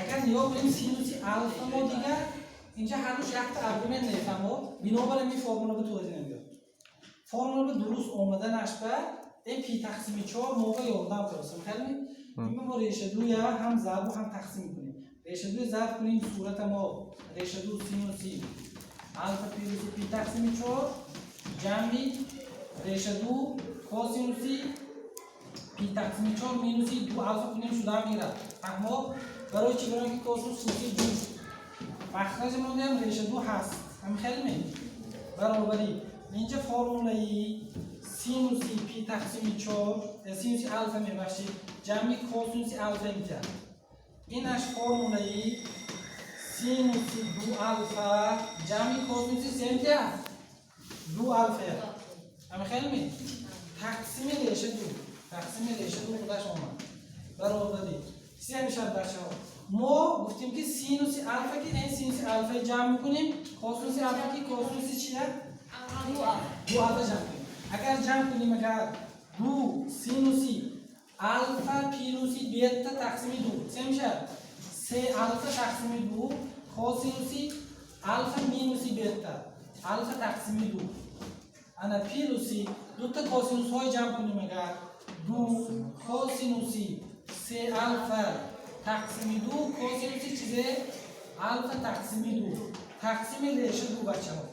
Агар нигоҳ кунем, синуси алфа мо дигар инҷа ҳар душ якта аргумент мефаҳмо. Бинобар ин формула ба توضیح набиёд. Формула ба дуруст омаданаш ба ин пи тақсими чор моға ёрдам кардастам. Хеле ин мо реша дуя ҳам зарбу ҳам тақсим мекунем. Реша дуя зарб кунем, сурата мо реша ду синуси алфа плюси пи тақсими чор ҷамъи реша ду косинуси пи тақсими чор минуси ду алфа кунем, шуда мегирад. Фаҳмо? Барои чӣ? Барои ки косинус синуси ҷуфт. Махраҷи мо диам реша ду ҳаст. Ҳам хеле ме? Баробарӣ. Инҷа формулаи синуси пи тақсими чор, синуси алфа мебахшид, ҷамъи косинуси алфа митяд. Инаш формулаи синуси ду алфа ҷамъи косинуси се митяд? Ду алфа. Ҳам хеле ме? Тақсими реша ду. Тақсими реша ду худаш омад. Баробарӣ. Се мешавад, бачаҳо. Мо гуфтем, ки синуси алфа, ки ин синуси алфаи ҷамъ мекунем, косинуси алфа, ки косинуси чия? Ду алфа ҷамъ кунем. Агар ҷамъ кунем, агар ду синуси алфа плюси бета тақсими ду се мешавад? Се алфа тақсими ду косинуси алфа минуси бета алфа тақсими ду. Ана плюси дута косинусҳои ҷамъ кунем, агар ду косинуси се алфа тақсими ду косинуси чизе? Алфа тақсими ду тақсими реша ду. Бачаҳо,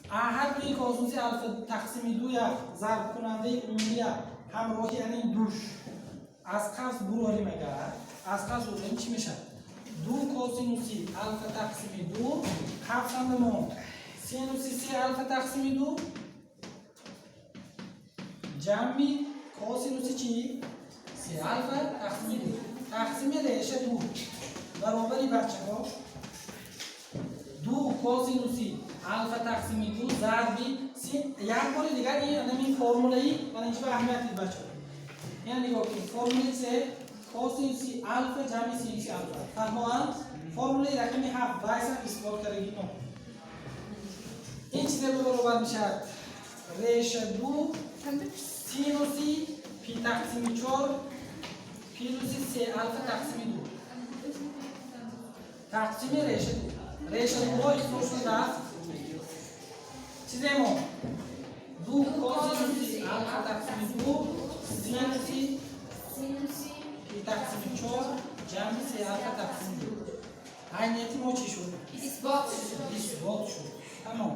ҳар дуи косинуси алфа тақсими дуя зарбкунандаи умумия ҳамроҳи анин душ аз қавс бурорим. Агар аз қавс бурорим, чӣ мешавад? Ду косинуси алфа тақсими ду қавсанда монд, синуси се алфа тақсими ду ҷамъи косинуси чӣ? Се алфа тақсими ду тақсими реша ду. Баробари, бачаҳо, ду косинуси алфа тақсими ду зарби як бори дигар ин анамин формулаи ман инҷа ба аҳамият дид, бачаҳо. Ина нигоҳ кунед, формулаи се косинуси алфа ҷамъи синуси алфа. Фаҳмоанд? Формулаи рақами ҳафт вайсам исбот кардагино. Ин чизе ба баробар мешавад: реша ду синуси пи тақсими чор плюси се алфа тақсими ду тақсими реша ду. Реша дуҳо ихтисор шудааст. Чизе мо ду косинуси алфа тақсими ду синуси пи тақсими чор ҷамъи се алфа тақсими ду. Айнияти мо чӣ шуд? Исбот шуд. Исбот шуд, тамом.